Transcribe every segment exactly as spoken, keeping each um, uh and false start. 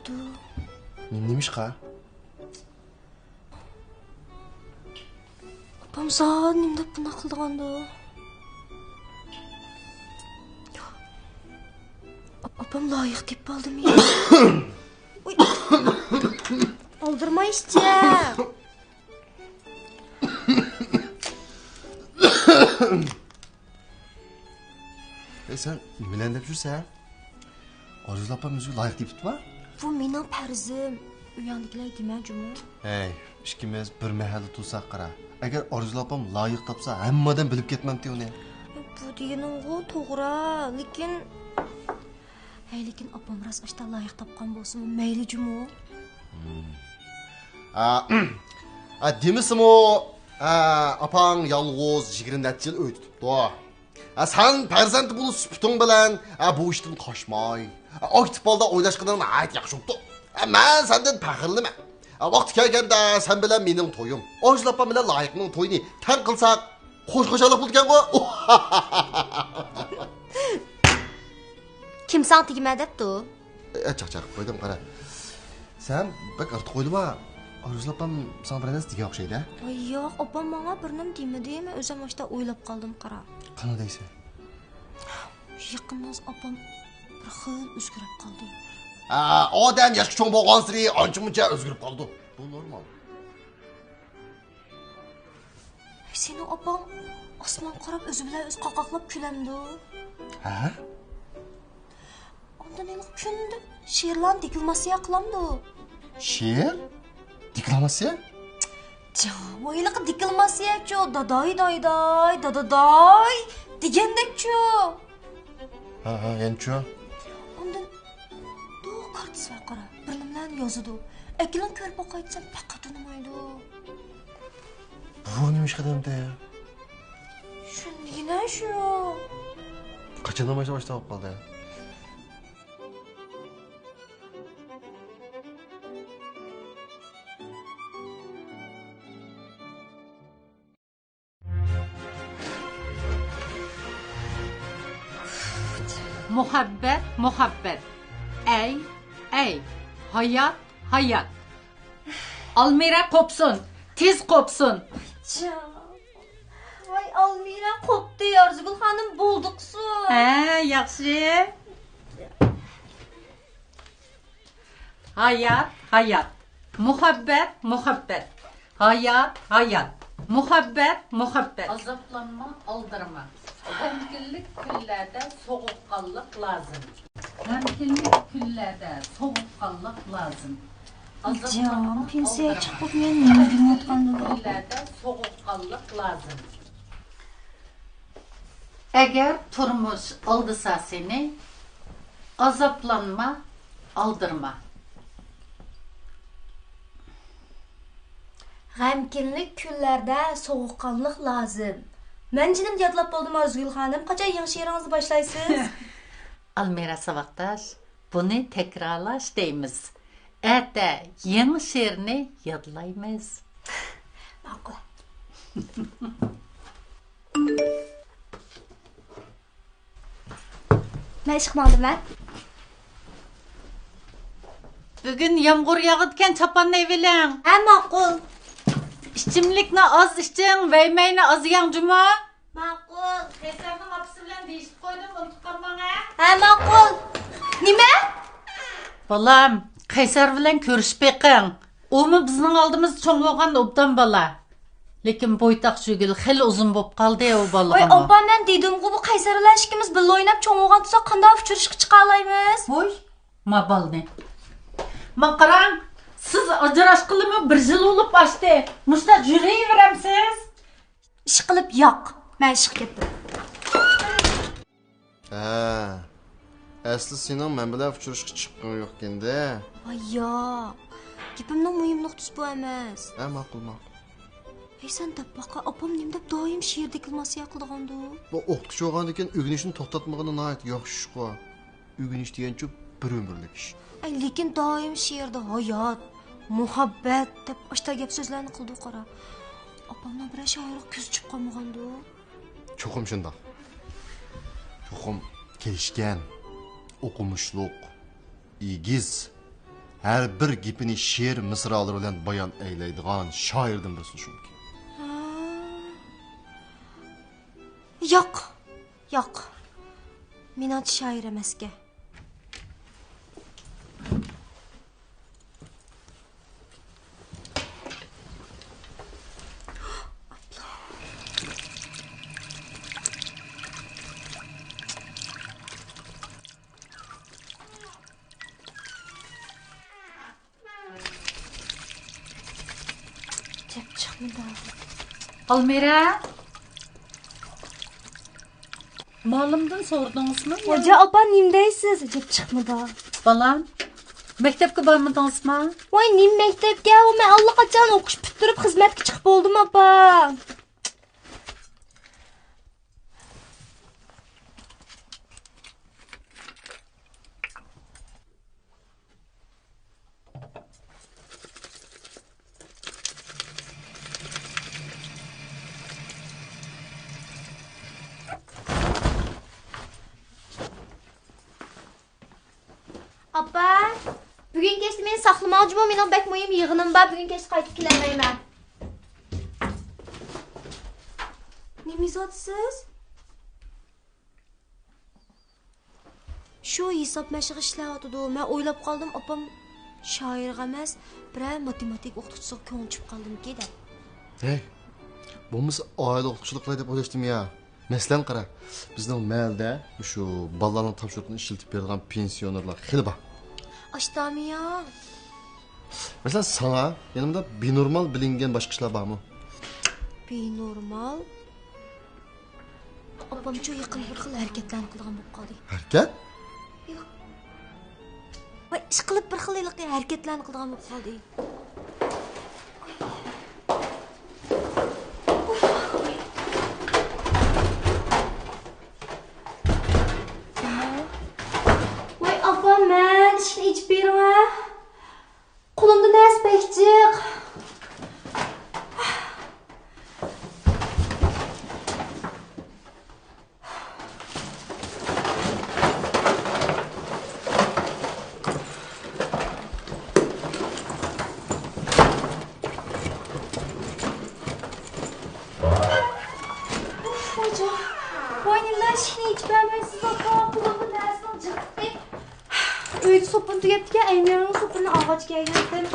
بوپتۇ. نېمە، نېمىشقا؟ ئاپام زادى نېمە دەپ بۇنداق قىلىدىغاندۇ؟ ئاپام لايىق تېپىپ ئالدىمۇ؟ ئۇي. ئالدىرىماي ئىچە. ئەي، سەن نېمىلەرنى دەپ يۈرسەن؟ ئارزۇ ئاپام ئۆزىگە لايىق تېپىپتىما؟ بۇ مېنىڭ پەرىزىم. ئۆيۈڭدىكىلەرگە دېمە جۇمۇ. ھەي، ئىككىمىز بىر مەھەلدە تۇرساق قارا. ئەگەر ئارزۇ ئاپام لايىق تاپسا، ھەممە ئادەم بىلىپ كەتمەمتى ئۇنى؟ بۇ دېگىنىڭغۇ توغرا، لېكىن، ھەي، لېكىن ئاپام راست ئاشتا لايىق تاپقان بولسىمۇ مەيلى جۇمۇ. ھىم. ئا، ئا، دېمىسىمۇ، ئا، ئاپاڭ يالغۇز يىگىرمە نەچچە يىل ئۆي تۇتۇپتۇ. ئا، سەن پەرزەنت بولۇش سۈپىتىڭ بىلەن، ئا، بۇ ئىشتىن قاچماي، ئا، ئاكتىپ ھالدا ئويلاشقىنىڭ ناھايىتى ياخشى بوپتۇ. ئا، مەن سەندىن پەخىرلىنىمەن. ئا، ۋاقتى كەلگەندە سەن بىلەن مېنىڭ تويۇم، ئارزۇ ئاپام بىلەن لايىقنىڭ تويىنى تەڭ قىلساق، خوش-خۇشاللىق بولىدىكەنغۇ. كىم ساڭا تېگىمە دەپتۇ؟ ئە، چاقچاق قىلىپ قويدۇم، قارا. سەن بەك ئارتۇق ئويلىما. ئارزۇ ئاپام ساڭا بىر نەرسە دېگەن ئوخشايدۇ. ۋاي ياق، ئاپام ماڭا بىر نېمە دېمىدى، مەن ئۆزۈم ئاشتا ئويلاپ قالدىم، قارا. قانداق دەيسەن؟ يېقىندىن ئاپام بىر خىل ئۆزگىرىپ قالدى. ئا، ئادەم ياشقا چوڭ بولغانسېرى ئانچە-مۇنچە ئۆزگىرىپ قالىدۇ. بۇ نورمال. سېنىڭ ئاپاڭ ئاسمانغا قاراپ ئۆزى بىلەن ئۆزى قاقاقلاپ كۈلەمدۇ؟ ھە؟ ئاندىن ھېلىقى كۈندە شېئىرلارنى دېكلاماتسىيە قىلامدۇ؟ شېئىر؟ دېكلاماتسىيە؟ جا، ۋاي ھېلىقى دېكلاماتسىيەچۇ، داداي دايداي، داداداي دېگەندەكچۇ. ھە، ھە، يەنىچۇ؟ ئاندىن دوغا كارتىسىغا قارا، بىر نېمىلەرنى يازىدۇ. ئەكېلىڭ كۆرۈپ باقاي دېسەم، پەقەت ئۇنىمايدۇ. بۇ نېمە ئىش قىلدى؟ شۇ دېگىنە شۇ. قاچاندىن باشلاپ ئاشۇنداق بولۇپ قالدى؟ مۇھەببەت، مۇھەببەت. ئەي، ئەي. ھايات، ھايات. ئالمىرا قوپسۇن، تېز قوپسۇن. جان. ۋاي، ئالمىرا قوپتى، ئارزۇگۈل خانىم، بولدۇقسۇن. ھە، ياخشى. ھايات، ھايات. مۇھەببەت، مۇھەببەت. ھايات، ھايات. مۇھەببەت، مۇھەببەت. ئازابلانما، ئالدىرىما. غەمكىنلىك كۈنلەردە سوغۇققانلىق لازىم. غەمكىنلىك كۈنلەردە سوغۇققانلىق لازىم. جان، پېنسىيە چىقىپ مەن نېمە دېمەتقاندۇ؟ كۈنلەردە سوغۇققانلىق لازىم. ئەگەر تۇرمۇش ئالدىسا سېنى، ئازابلانما، ئالدىرىما. غەمكىنلىك كۈنلەردە سوغۇققانلىق لازىم. مەن جېنىم يادلاپ بولدۇم، ئارزۇگۈل خانىم. قاچان يېڭى شېئىرىڭىزنى باشلايسىز؟ ئالمىرا ساۋاقداش، بۇنى تەكرارلاش دەيمىز. ئەتە يېڭى شېئىرنى يادلايمىز. ماقۇل. مەن ئىشقا ماڭدىم، ھە؟ بۈگۈن يامغۇر ياغىدىكەن، چاپاننى ئېۋىلىڭ. ھە، ماقۇل. ئىچىملىكنى ئاز ئىچىڭ، ۋەيمەينى ئاز يەڭ جۇمۇ. ماقۇل. قەيسەرنىڭ ئاپىسى بىلەن دېيىشىپ قويدۇم، ئۇنتۇپ قالماڭ ھە. ھە، ماقۇل. نېمە؟ بالام، قەيسەر بىلەن كۆرۈشۈپ بېقىڭ. ئۇمۇ بىزنىڭ ئالدىمىزدا چوڭ بولغان ئوبدان بالا. لېكىن بويتاق شۈگۈل خېلى ئۇزۇن بولۇپ قالدى ئۇ بالىغىمۇ. ۋاي ئاپا، مەن دېدىمغۇ، بۇ قەيسەر بىلەن ئىككىمىز بىللە ئويناپ چوڭ بولغان تۇرساق، قانداق ئۇچرىشىشقا چىقالايمىز؟ ۋوي، ما بالنى. ما قاراڭ، سىز ئاجراشقىلىمۇ بىر يىل بولۇپ ئاشتى. مۇشۇنداق يۈرۈۋېرەمسىز؟ ئىشقىلىپ ياق. مەن ئىشقا كەتتىم. ھە، ئەسلى سېنىڭ مەن بىلەن ئۇچرىشىشقا چىققۇڭ يوقكەندە. ۋاي ياق، گېپىمنىڭ مۇھىم نۇقتىسى بۇ ئەمەس. ھە، ماقۇل، ماقۇل. ھەي، سەن دەپ باققا، ئاپام نېمە دەپ دائىم شېئىر دېكلاماتسىيە قىلىدىغاندۇ؟ بۇ ئوقۇتقۇچى بولغاندىكىن ئۆگىنىشنى توختاتمىغىنى ناھايىتى ياخشى ئىشقۇ. ئۆگىنىش دېگەنچۇ بىر ئۆمۈرلۈك ئىش. ئەي، لېكىن دائىم شېئىردا ھايات، مۇھەببەت دەپ ئاشتا گەپ سۆزلەرنى قىلىدۇ قارا. ئاپامنىڭ بىرەر شائىرغا كۆزى چۈشۈپ قالمىغاندۇ؟ چوقۇم شۇنداق. چوقۇم كېلىشكەن، ئوقۇمۇشلۇق، ئېگىز، ھەر بىر گېپىنى شېئىر مىسرالىرى بىلەن بايان ئەيلەيدىغان شائىردىن بىرسى شۇ. ھا. ياق، ياق. مېنىڭچە شائىر ئەمەسكەن. ئەجەب چىقمىدى. ئالمىرا! مۇئەللىمدىن سورىدىڭىزمۇ؟ ھوجا ئاپا، نېمە دەيسىز؟ ئەجەب چىقمىدى. بالام، مەكتەپكە بارمىدىڭىزمۇ؟ ۋاي، نېمە مەكتەپكە؟ ئۇ، مەن ئاللىقاچان ئوقۇش پۈتتۈرۈپ خىزمەتكە چىقىپ بولدۇم، ئاپا. ئاپا، بۈگۈن كەچتە مېنى ساقلىماڭ جۇمۇ، مېنىڭ بەك مۇھىم يىغىنىم بار، بۈگۈن كەچتە قايتىپ كېلەلمەيمەن. نېمە يېزىۋاتىسىز؟ شۇ ھېساب مەشىقى ئىشلەۋاتىدۇ. مەن ئويلاپ قالدىم، ئاپام شائىرغا ئەمەس، بىرەر ماتېماتىكا ئوقۇتقۇچىسىغا كۆڭلى چۈشۈپ قالدىمىكى دەپ. ھەي، بولمىسا ئائىلە ئوقۇتقۇچىلىق قىلاي دەپ ئويلاشتىم يا. مەسىلەن قارا، بىزنىڭ مەھەللىدە مۇشۇ بالىلارنىڭ تاپشۇرۇقىنى ئىشلىتىپ بېرىدىغان پېنسىيونېرلار خېلى بار. ئاشتامىيا. مەسىلەن، ساڭا يەنە مۇنداق بىنورمال بىلىنگەن باشقا ئىشلار بارمۇ؟ بىنورمال؟ ئاپامچۇ يېقىن بىر خىل ھەرىكەتلەرنى قىلىدىغان بولۇپ قالدى. ھەرىكەت؟ ياق. ۋاي، ئىشقىلىپ بىر خىل ھېلىقى ھەرىكەتلەرنى قىلىدىغان بولۇپ قالدى. ۋاي ئاپا، مەن ئىشىكنى ئېچىپ بېرىڭە. قولۇمدا نەرسە بەك جىق. ئۇف، ھوجا. ۋاي، نېمىلا ئىشىكنى ئېچىپ بەرمەيسىز، ئاپا؟ قولۇمدا نەرسىنىڭ جىقلىقى. ئۆيدە سوپۇن تۈگەپتىكەن، ئەينىڭ سوپۇننى ئالغاچ كەلگەنتىم.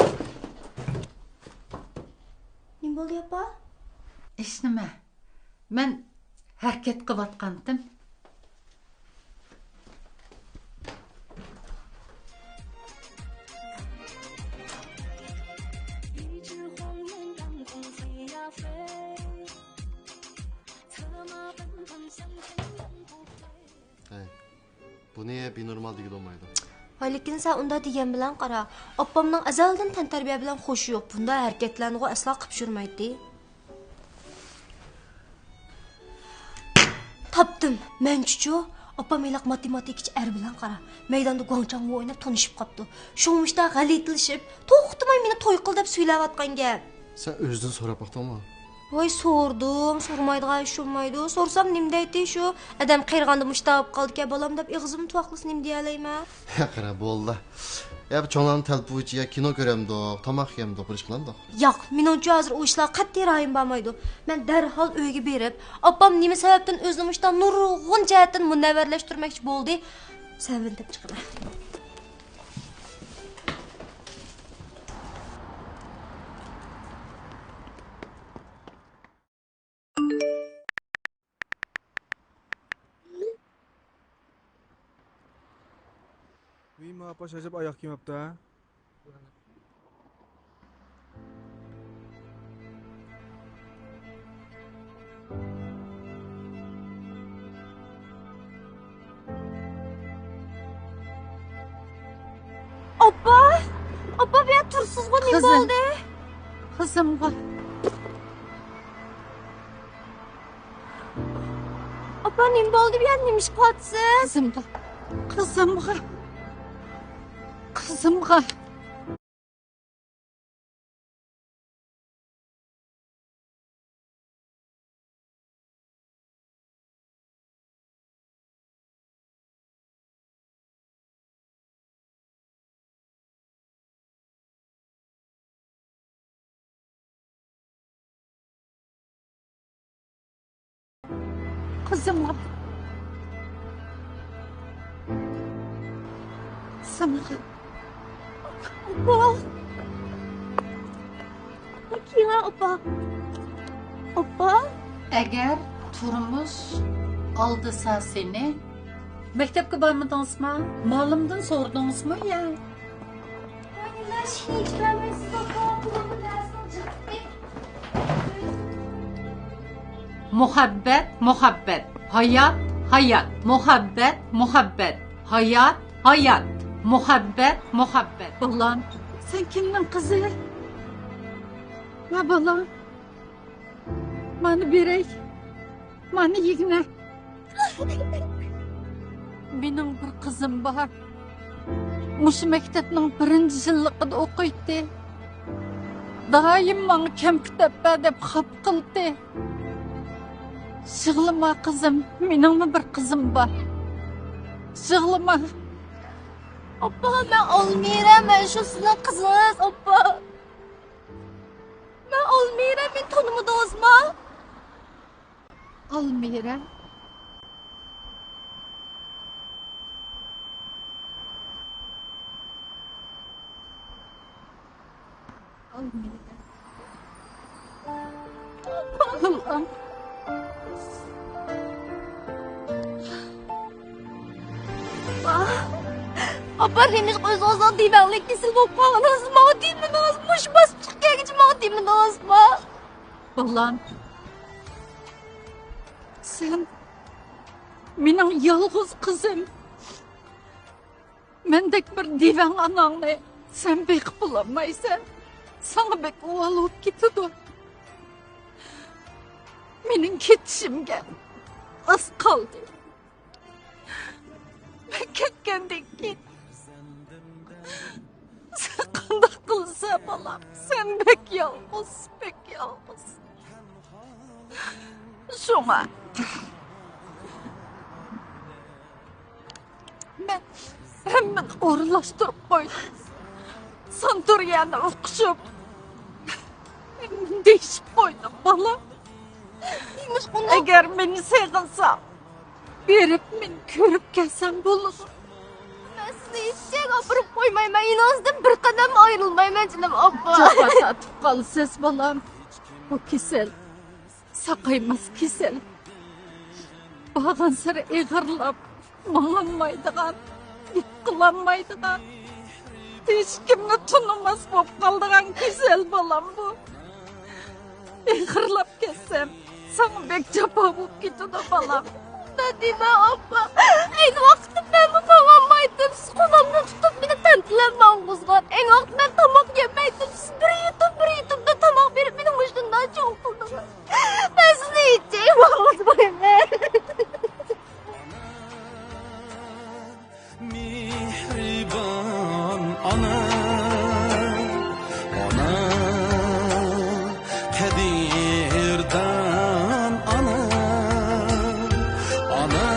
نېمە بولدى، ئاپا؟ ھېچنېمە. مەن ھەرىكەت قىلىۋاتقانتىم. ھەي، بۇنى بىنورمال دېگىلى بولمايدۇ. ۋاي، لېكىن سەن ئۇنداق دېگەن بىلەن قارا، ئاپامنىڭ ئەزەلدىن تەنتەربىيە بىلەن خوشى يوق، بۇنداق ھەرىكەتلەرنىغۇ ئەسلا قىلىپ يۈرمەيتتى. تاپتىم. مەنچىچۇ، ئاپام ھېلىقى ماتېماتىكىچى ئەر بىلەن قارا، مەيداندا گۇاڭچاڭۋۇ ئويناپ تونۇشۇپ قاپتۇ. شۇڭا مۇشتا غەلىتىلىشىپ، توختىماي مېنى توي قىل دەپ سۈيلەۋاتقان گەپ. سەن ئۆزىدىن سوراپ باقتىڭمۇ؟ ۋاي، سورىدىم، سورىمايدىغان ئىش بولمايدۇ. سورىسام نېمە دەيتتى شۇ؟ ئادەم قېرىغاندا مۇشتا بولۇپ قالىدىكەن بالام دەپ ئېغىزىمنى تۇۋاقلىسا نېمە دېيەلەيمەن؟ ياق، قارا، بولدى. يا بىر چوڭلارنىڭ تەلىپى بويىچە يا كىنو كۆرەمدۇق، تاماق يەمدۇق، بىر ئىش قىلامدۇق. ياق، مېنىڭچە ھازىر ئۇ ئىشلارغا قەتئىي رايىم بارمايدۇ. مەن دەرھال ئۆيگە بېرىپ، ئاپام نېمە سەۋەبتىن ئۆزىنى مۇشۇنداق نۇرغۇن جەھەتتىن مۇنەۋۋەرلەشتۈرمەكچى بولدى، سەۋەبىنى تېپىپ چىقىمەن. ۋىي، ما ئاپاش ئەجەب ئاياغ كىيمەپتۇ ھە. ئاپا! ئاپا، بۇ يەردە تۇرسىزغۇ، نېمە بولدى؟ قىزىمغا. ئاپا، نېمە بولدى بۇ يەردە، نېمە ئىش قىلىۋاتىسىز؟ قىزىمغا. قىزىمغا. قىزىمغا. قىزىم. سامىغا. ئاپا! كىيا ئاپا! ئاپا! ئەگەر تۇرمۇش ئالدىسا سېنى. مەكتەپكە بارمىدىڭىزما؟ مۇئەللىمدىن سورىدىڭىزمۇ يا؟ مۇئەللىملەر ئىشىكنى ئېچىپ بەرمەيسىز ئاپا، قولۇمدا دەرسنىڭ جىقى. مۇھەببەت، مۇھەببەت، ھايات، ھايات، مۇھەببەت، مۇھەببەت، ھايات، ھايات، مۇھەببەت، مۇھەببەت. بالام، سەن كىمنىڭ قىزى؟ ۋە بالام، مانا بېرەي، مانا يېگىنە. مېنىڭ بىر قىزىم بار. مۇشۇ مەكتەپنىڭ بىرىنچى يىللىقىدا ئوقۇيتتى. دائىم ماڭا كەمپۈت ئەپ بەر دەپ خاپا قىلاتتى. يىغلىما قىزىم، مېنىڭمۇ بىر قىزىم بار. يىغلىما. ئاپا، مەن ئالمىرا، مەن شۇ سىزنىڭ قىزىڭىز، ئاپا. مەن ئالمىرا، مېنى تونۇمىدىڭىزمۇ؟ ئالمىرا. ئالمىرا. بالام. ئاپا، نېمىشقا ئۆزىڭىزنىڭ دېۋەڭلىك كېسىل بولۇپ قالغىنىڭىزنى ماڭا دېمىدىڭىز؟ مۇشۇ باسقۇچقا كەلگۈچە ماڭا دېمىدىڭىزمۇ؟ بالام، سەن مېنىڭ يالغۇز قىزىم. مەندەك بىر دېۋەڭ ئاناڭنى سەن بېقىپ بولالمايسەن. ساڭا بەك ئۇۋال بولۇپ كېتىدۇ. مېنىڭ كېتىشىمگە ئاز قالدى. مەن كەتكەندىن كېيىن سەن قانداق قىلىسەن، بالام؟ سەن بەك يالغۇز، بەك يالغۇز. شۇڭا مەن ھەممىنى ئورۇنلاشتۇرۇپ قويدۇم. ساناتورىيەنى ئۇقۇشۇپ، دېيىشىپ قويدۇم، بالام. ئەگەر مېنى سېغىنساڭ، بېرىپ مېنى كۆرۈپ كەلسەڭ بولىدۇ. مەن سىزنى ھېچ يەرگە ئاپىرىپ قويمايمەن، يېنىڭىزدىن بىر قەدەم ئايرىلمايمەن، جېنىم ئاپا. جاپا تارتىپ قالىسىز، بالام. بۇ كېسەل ساقايماس كېسەل. بارغانسېرى ئېغىرلاپ، ماڭالمايدىغان، گەپ قىلالمايدىغان، ھېچكىمنى تونۇماس بولۇپ قالىدىغان كېسەل، بالام، بۇ. ئېغىرلاپ كەتسەم، ساڭا بەك جاپا بولۇپ كېتىدۇ، بالام. نادىمە ئاپا، ئەينى ۋاقىتتا مەنمۇ ماڭالمايتتىم. سىز قولۇمنى تۇتۇپ، مېنى تەنتىلەپ ماڭغۇزغان. ئەينى ۋاقىتتا مەن تاماق يېمەيتتىم. سىز بىر يۇتۇم، بىر يۇتۇمدىن تاماق بېرىپ، مېنى مۇشۇنداق چوڭ قىلدىڭىز. مەن سىزنى ھېچ ئاڭلىمايمەن. مېھرىبان ئانا، ئانا، قەدىردان ئانا، ئانا،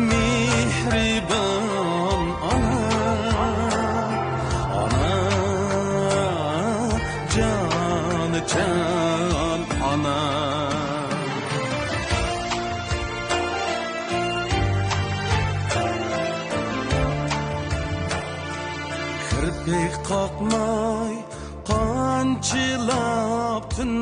مېھرىبان ئانا، ئانا، جانىجان ئانا. كىرپىك قاقماي قانچىلاپ تۈن